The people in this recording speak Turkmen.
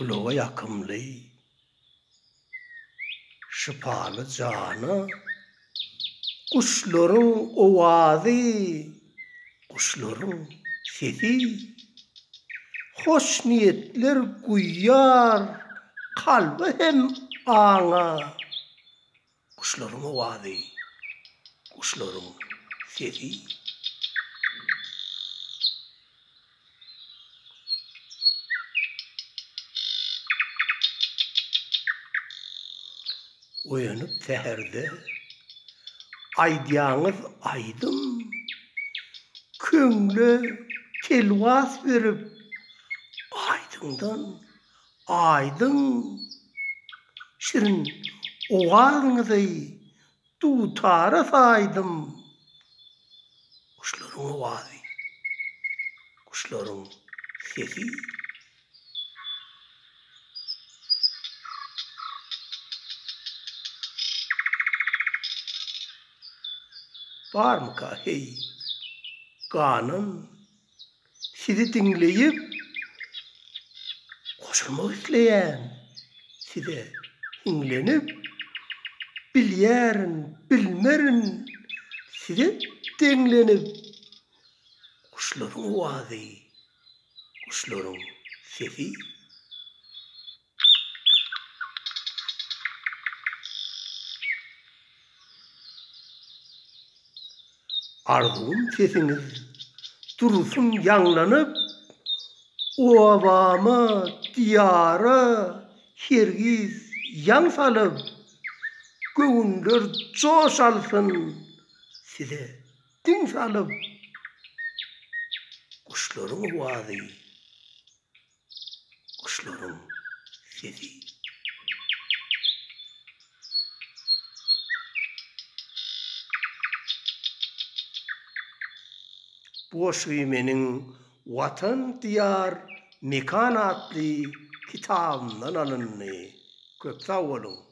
Gulaga ýakymly, şypaly jana. Guşlaryň owazy, guşlaryň sesi. Hoş niýetler guýýar kalba hem aňa. Guşlaryň owazy, guşlaryň sesi. Oýanyp säherde aýdýaňyz aýdym, Köňle telwas berip aýdyňdan aýdyň, Şirin owazyňyzy dutara saýdym. Guşlaryň owazy, guşlaryň sesi. Barmyka heý, ganym Sizi diňleýip, goşulmak isleýän size hiňlenip, bilýärin, bilmerin size deňlenip, guşlaryň owazy, guşlaryň sesi. Arzuwym sesiňiz dursun ýaňlanyp, Obama, Diýara hergiz ýaň salyp, Göwünler joş alsyn size diň salyp, Guşlaryň owazy. Guşlaryň sesi. Bu goşgy meniň Watan, Diýar, Mekan atly kitabymdan alyndy. Köp sag boluň!